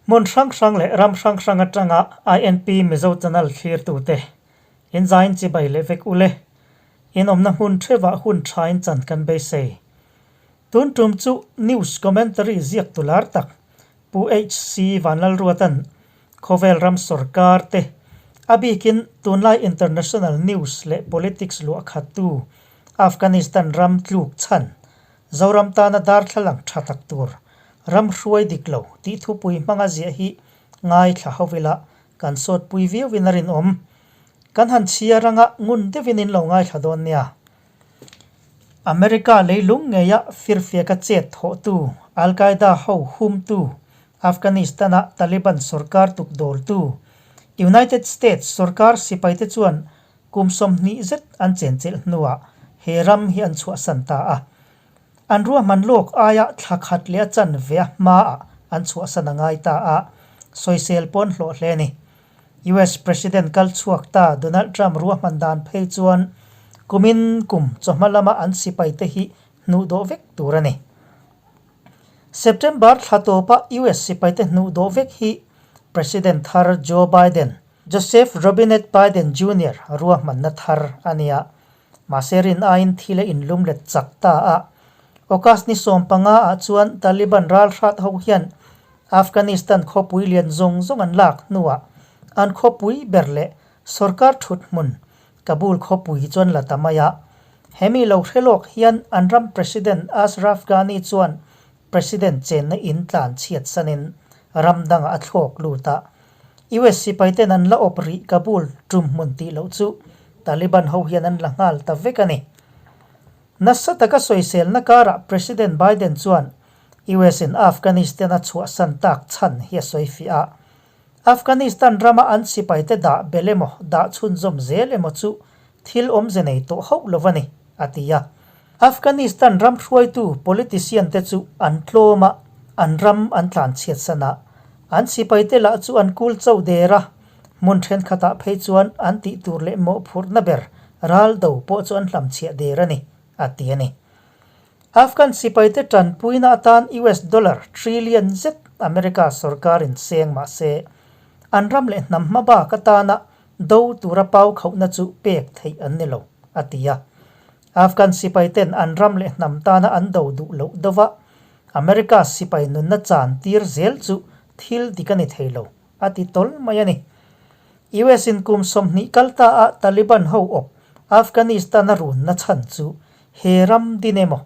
Hmun hrang hrang leh ram hrang hrang atanga INP Mizo Channel thlirtute in zain chibai leh vek ule. In awmna hmun theuhah hun thain chan kan beisei. Tun tum chu News Commentary ziak tu lar tak Pu HC Vanlalruata'n khawvel ram sorkar te a bikin tunlai international news leh politics luah khattu Afghanistan ram tluk chhan Zoram tana darthlalang tha tak tur ram hruai dik lo tih thupui hmanga ziah hi ngaithla ho ila kan sawtpui viauin a rinawm. Kan han chhiar anga ngun deuhin in lo ngaithla dawn nia. America leilung ngeia firfiaka chet thawhtu Al-Qaeda ho humtu Afghanistan-a Taliban sorkar tukdawltu United States sorkar sipaite chuan Kum 20 zet an chenchilh hnuah he ram hi an chhuahsan ta a. An ruahman lawk aia thla khat leh a chanve a hmaah an chhuahsan a ngai ta a, sawisel pawn hlawh hle a ni. US President kal chhuak ta Donald Trump ruahman dan phei chuan kumin kum chawhma lama an sipaite hi hnuhdawh vek tur a ni. September thla tawpa US sipaite hnuhdawh vek hi President thar Joe Biden Joseph Robinette Biden Junior ruahmanna thar a nia. Mahse rin aiin thil a inlum let chak ta a. August ni 15 ah chuan Taliban ralhrat ho hian Afghanistan khawpui lian zawng zawng an lak hnuah an khawpui ber leh sorkar thuthmun Kabul khawpui chuan la ta mai a. Hemi lo hre lawk hian an ram President Ashraf Ghani chuan President chenna in tlan chhiat sanin ram dangah a thlawk lut a. US sipaiten an la awp rih Kabul tum hmun tih loh chu Taliban ho hian an la nghal ta vek a ni. Nasa taka sawiselna karah President Biden chuan US in Afghanistan a chhuahsan tak chhan hi a sawi fiah a. Afghanistan rama an sipaite dah bel emaw dah chhunzawm zel emaw chu thil awmze nei tawh hauh lo a ni, a ti a. Afghanistan ram hruaitu politician te chu an tlawm a, an ram an tlanchhiatsan a. An sipaite lah chu an kul cho der a, hmun thenkhatah phei chuan an tih tur leh mawhphurhna ber ral do pawh chu an hlamchhiah der a ni, a ti a ni. Afghan sipaite tanpuina atan US dollar trillion zet America sorkarin seng mah se, an ram leh hnam hma bak atana do tura pau khauhna chu pek theih an ni lo, a ti a. Afghan sipaiten an ram leh hnam tana an do duh loh deuha America sipai nunna chan tir zel chu thil dik a ni thei lo, a ti tawl mai a ni. US in kum 20 kal ta a Taliban ho awp Afghanistan a runna chhan chu he ram din emaw,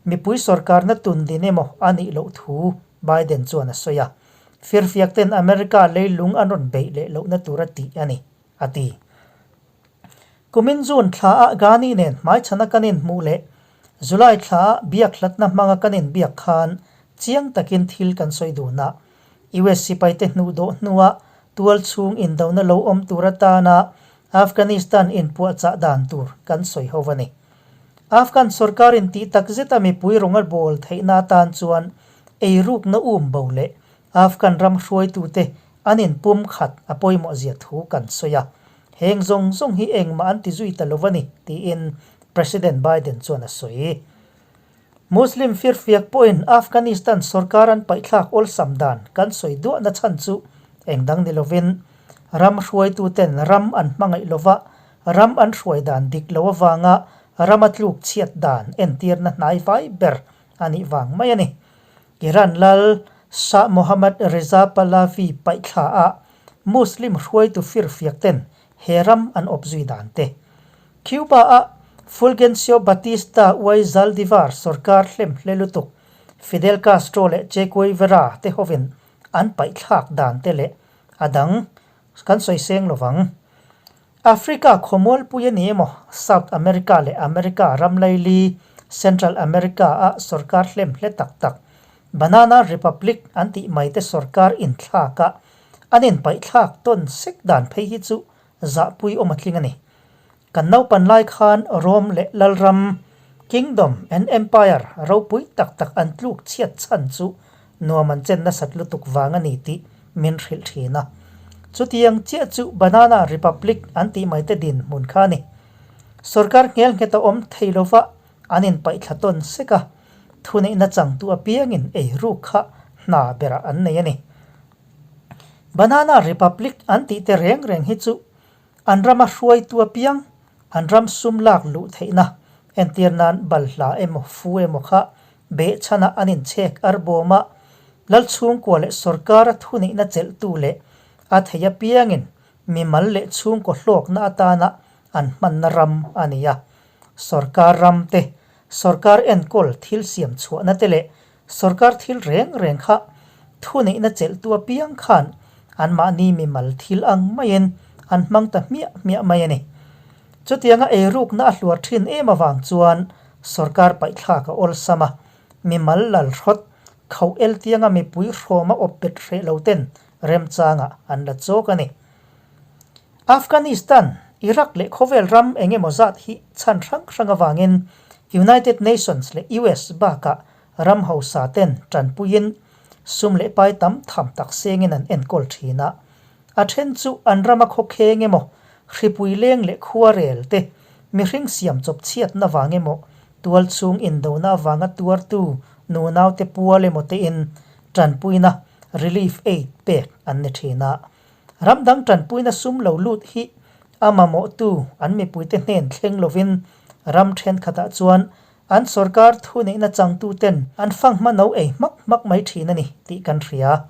mipui sorkarna tun din emaw a nih loh thu Biden chuan a sawi a. Firfiak ten America leilung an rawn beih leh lohna tur a tih a ni, a ti. Kumin June thla ah Ghani nen hmaichhana kan inhmuh leh July thla ah biak hlatna hmanga kan inbiak khan chiang takin thil kan sawi dun a. US sipaite hnuhdawh hnua tual chhung indona lo awm tur atana Afghanistan inpuahchah dan tur kan sawi ho a ni. Afghan sorkarin tih tak zeta mipui rawnga bawl theihna atan chuan eirukna um bo leh Afghan ram hruaitute an inpum khat a pawimawh zia thu kan sawi a. Heng zawng zawng hi engmah an ti zui ta lo a ni, tiin President Biden chuan a sawi. Muslim firfiak pawhin Afghanistan sorkar an paihthlak awlsam dan kan sawi duahna chhan chu eng dang ni lovin ram hruaituten ram an hmangaih lova ram an hruai dan dik lo avanga rama tluk chhiat dan entirna hnai vai ber a nih vang mai a ni. Iran lal Shah Mohammad Reza Pahlavi paihthla a Muslim hruaitu firfiak ten he ram an awp zui dan te. Cuba a Fulgencio Batista y Zaldivar sorkar hlem hle lutuk Fidel Castro leh Che Guevara te hovin an paihthlak dan te leh a dang kan sawi seng lovang. Africa khawmualpui a ni emaw, South America leh America ram laili, Central America a sorkar hlem hle tak tak, Banana Republic an tih mai te sorkar inthlak a, an inpaihthlak tawn sek dan phei hi chu zahpui awm a tling a ni. Kan naupan lai khan Rome leh Lalram, Kingdom and Empire, ropui tak tak an tluk chhiat chhan chu nuam an chen nasat lutuk vang a ni tih min hrilh thin a. Chutiang chiah chu Banana Republic an tih mai te dinhmun kha a ni. Sorkar nghel nghet a awm thei lova an inpaihthla tawn sek a, thuneihna changtu apiangin eiruk kha hna berah an nei a ni. Banana Republic an tih te reng reng hi chu an rama hruaitu apiang an ram sum lak luh theihna entir nan balhla emaw fu emaw kha behchhana an inchhek arbawm a, Lalchhungkua leh sorkara thunihna chelhtu leh a thei apiangin mimal leh chhungkaw hlawkna atana an hmanna ram a ni a. Sorkar ram te, sorkar enkawl thil siam chhuahna te leh sorkar thil reng reng kha thuneihna chelhtu apiang khan anmahni mimal thil ang maiin an hmang ta hmiah hmiah mai a ni. Chutianga eirukna a hluar thin em avang chuan sorkar paihthlak a awlsam a, mimal lalhrawt khauh eltianga mipui hrawma awpbet hreh lo ten remchangah an la chawk a ni. Afghanistan, Iraq leh khawvel ram eng emaw zat hi chhan hrang hrang avangin United Nations leh US bakah ram hausa ten tanpuiin sum leh pai tam tham tak sengin an enkawl thin a. A then chu an rama khawkheng emaw, hripui leng leh khuarel te, mihring siam chawp chhiatna vang emaw, tualchhung indona avanga tuartu nunaute pual emaw tein tanpuina, relief aid, pek an ni thin a. Ram dang tanpuina sum lo lut hi a mamawhtu an mipuite hnen thleng lovin ram thenkhatah chuan an sorkar thuneihna changtuten an fanghma no ei hmak hmak mai thin a ni tih kan hria.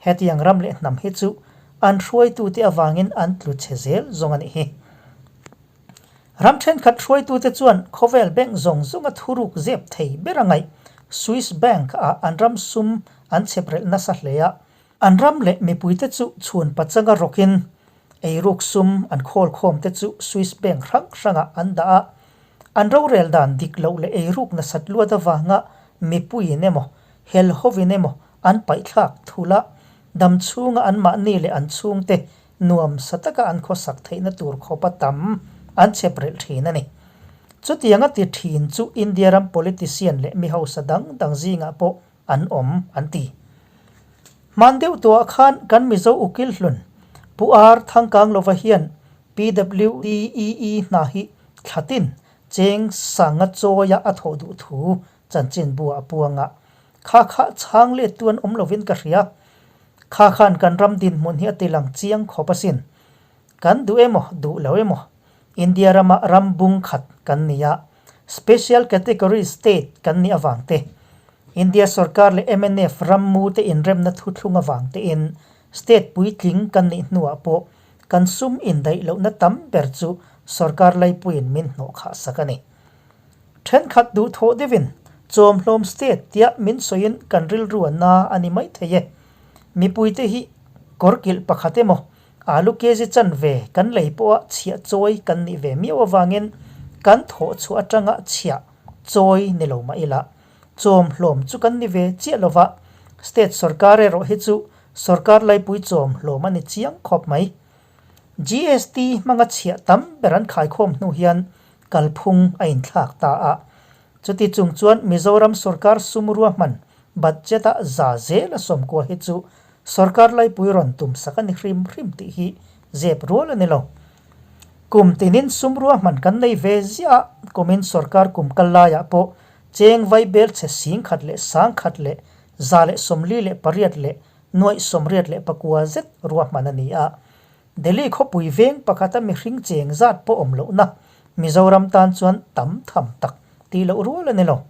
Hetiang ram leh hnam hi chu an hruaitute avangin an tlu chhe zel zawng a nih hi. Ram thenkhat hruaitute chuan khawvel bank zawng zawnga thuruk zep thei ber a ngaih Swiss Bank ah an ram sum an chheprelh nasa hle a. An ram leh mipuite chu chhun pachanga rawkin eiruk sum an khawl khawmte chu Swiss Bank hrang hrangah an dah a. An rorel dan dik loh leh eiruk nasat luat avanga mipuiin emaw, hel hovin emaw an paihthlak thul a, dam chhunga anmahni leh an chhungte nuam sa taka an khawsak theihna tur khawpa tam an chep relh thin a ni. Chutianga ti thin chu India ram politician leh mi hausa dang dang zingah pawh an awm an ti. Hman deuh tuah khan kan Mizo ukil hlun Pu Ar Thangkang lova hian PWDEE hna hi thlatin cheng sanga chawia a thawh duh thu chanchinbu ah a puang a. Kha kha chhang let tu an awm lovin ka hria. Kha khan kan ram dinhmun hi a ti lang chiang khawp asin. Kan duh emaw duh lo emaw India rama ram bung khat kan ni a, Special Category State kan nih avang te, India sorkar leh mnf rammu te inremna thuthlung avang tein State puitling kan nih hnuah pawh kan sum indaih lohna tam ber chu sorkar laipuiin min hnawh khah sak a ni. Thenkhat duhthawh deuhin chawmhlawm state tia min sawiin kan rilru a na a ni maithei e. Mipuite hi kawrkilh pakhat emaw Alu kg chanve kan lei pawha chhiah chawi kan nih ve miau avangin kan thawh chhuah atanga chhiah chawi ni lo mah ila chawm hlawm chu kan ni ve chiah lova, state sorkar erawh hi chu sorkar laipui chawm hlawm a ni chiang khawp mai. GST hmanga chhiah tam ber an khaikhawm hnu hian kalphung a inthlak ta a, chuti chung chuan Mizoram sorkar sum ruahman budget-a za zel a sawmkua hi chu Sorkar laipui rawn tum sak a ni hrim hrim tih hi zep rual a ni lo. Kum tinin sum ruahman kan nei ve ziah a, kumin sorkar kum kal laiah pawh cheng vai bel chhe sing khat leh sang khat leh 148 leh nuaih 84 zet ruahman a ni a. Delhi khawpui veng pakhata mihring cheng zat pawh awm lohna Mizoram tan chuan tam tham tak tih loh rual a ni lo.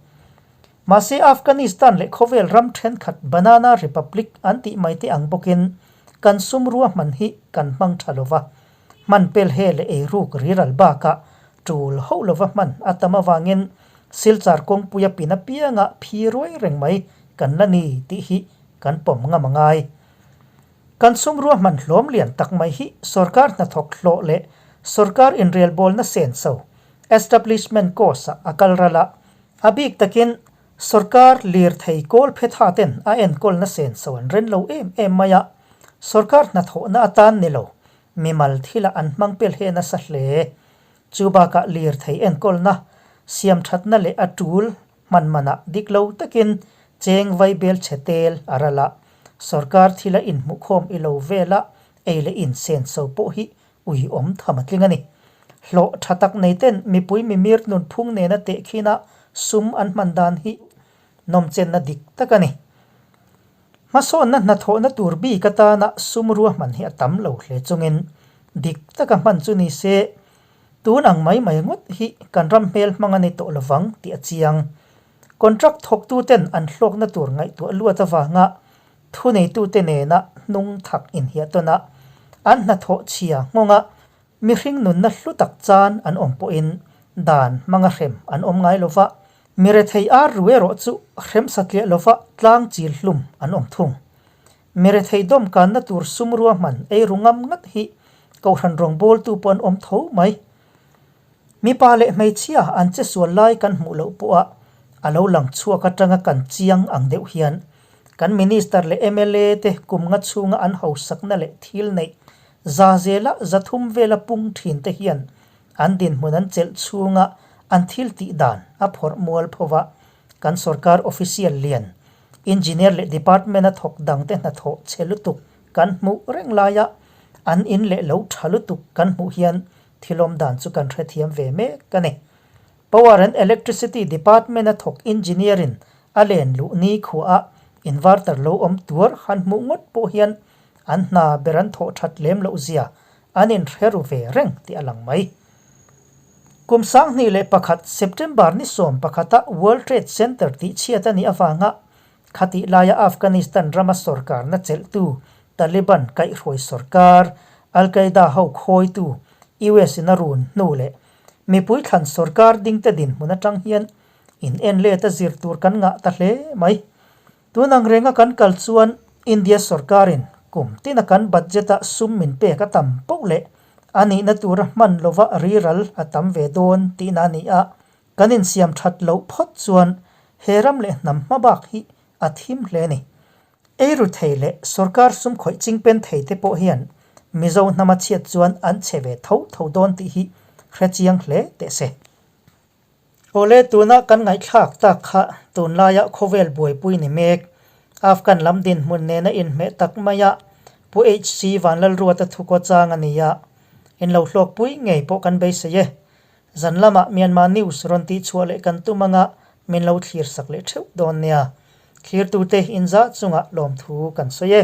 Mahse Afghanistan leh khawvel ram thenkhat Banana Republic an tih mai te ang bawkin kan sum ruahman hi kan hmang tha lova, hman pel he leh eiruk riral bakah tul hauh lova hman a tam avangin Silchar kawngpuia pin apianga phi ruai reng mai kan la ni tih hi kan pawm ngam a ngai. Kan sum ruahman hlawm lian tak mai hi sorkar hnathawk hlawh leh sorkar inrelbawlna senso, establishment cost-ah a kal ral a, A bik takin sorkar lirthei kawl phetha ten a enkawlna senso an ren lo em em mai a, sorkar hnathawhna atan ni lo, mimal thilah an hmang pel he nasa hle. Chu bakah lirthei enkawlna, siamthatna leh a tul hman manah dik lo takin cheng vaibel chhe tel a ral a, sorkar thila inhmuhkhawm i lo vela ei leh in senso pawh hi uiawm tham a tling a ni. Hlawh tha tak nei ten mipui mimir nunphung nena tehkhina sum an hman dan hi nawmchenna dik tak a ni. Hmasawnna hnathawhna tur bik atana sum ruahman hi a tam lo hle chungin dik taka hman chu ni se, tun ang mai mai ngawt hi kan ram hmel hmang a ni tawh lovang tih a chiang. Contract thawktuten an hlawkna tur ngaihtuah luat avanga thuneitute nena hnung thak inhiahtawn a, an hnathawh chhia nghawnga Mihring nunna hlu tak chan an awm pawhin dan hmanga hrem an awm ngai lo va, mi rethei ar ru erawh chu hrem satliah lo va tlang chil hlum an awm thung. Mi rethei dawm kanna tur sum ruahman ei ru ngam ngat hi Kohhran rawngbawltu pawh an awm tho mai. Mipa leh hmeichhia an che sual lai kan hmuh loh pawha a lo lang chhuak atanga kan chiang ang deuh hian kan Minister leh mla te kum nga chhunga an hausakna leh thil neih Za zela 300 vela pung thin te hian an dinhmun an chelh chhunga an thil tih dan a phawrh mual pho va, kan sorkar official lian, engineer leh department a thawk dang te hnathawh chhe lutuk kan hmuh reng laia an in leh lo tha lutuk kan hmuh hian thilawm dan chu kan hrethiam ve mek a ni. Power and Electricity Department a thawk engineer in a len luh ni khuaah inverter lo awm tuar han hmuh ngawt pawh hian An hna ber an thawh that lem loh zia an inhre ru ve reng tih a lang mai. Kum 2001 September ni 11-a World Trade Center tih chhiat a nih avanga khatih laia Afghanistan rama sorkarna chelhtu Taliban kaihhruai sorkar, Al-Qaeda ho khawitu US in a run hnu leh mipui thlan sorkar dingte dinhmun atang hian in en let a zir tur kan ngah ta hle mai. Tun ang renga kan kal chuan India sorkarin kum tina kan budget-a sum min pek a tam poh leh a nihna tura hman lova riral a tam ve dawn tihna a ni a, kan insiam that loh phawt chuan he ram leh hnam hma bak hi a thim hle a ni. Eiru thei leh sorkar sum khawih chingpen thei te pawh hian Mizo hnama chhiat chuan an chhe ve tho tho dawn tih hi hrechiang hle teh se. Awle, tuna kan ngaihthlak tak kha tunlaia khawvel buaipui ni mek. Afghan lam dinhmun nena inhmeh tak maia Pu HC Vanlalruata thukaw chang a ni a, in lo hlawkpui ngei pawh kan beisei e. Zan lamah Myanmar News rawn tihchhuah leh kan tum anga min lo thlir sak leh theuh dawn nia. Thlirtute inzah chungah lawmthu kan sawi e.